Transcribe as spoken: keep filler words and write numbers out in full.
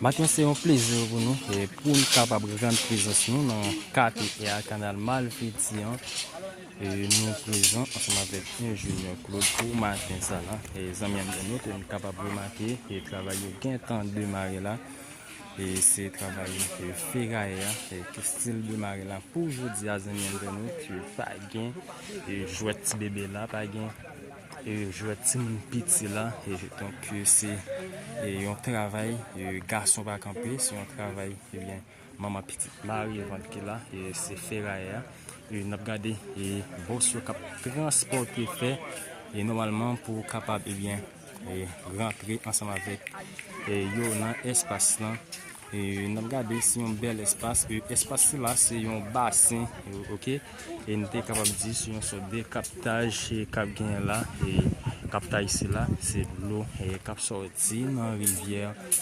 Maten se yon plezi pou nou, e pou n kapab rann prezans nou nan katye a, kanal Malvedi an. E nou prezan ansanm avèk Enjenyè Claude pou maten sa la. E zanmi entènot, nou kapab remake e travay yo gentan demare la. E se travay e ferayè a, e ki stil demare la pou jodi a, zanmi entènot, e pa gen e jwèt ti bebe la, pa gen e jwèt timoun piti la. E donk e se e yon travay e gason pa kanpe, se yon travay ebyen manman pitit mare vant ki la, e se ferayè a. E n ap gade e bòs yo k ap transpòte fè e nòmalman pou kapab ebyen e rantre ansanm avèk e yo nan espas lan. E n ap gade se yon bèl espas. E espas sila se yon basen, e, oke. E n te kapab di se yon sòt de kaptaj e k ap genyen la. E kaptaj sila se dlo e k ap sòti nan rivyè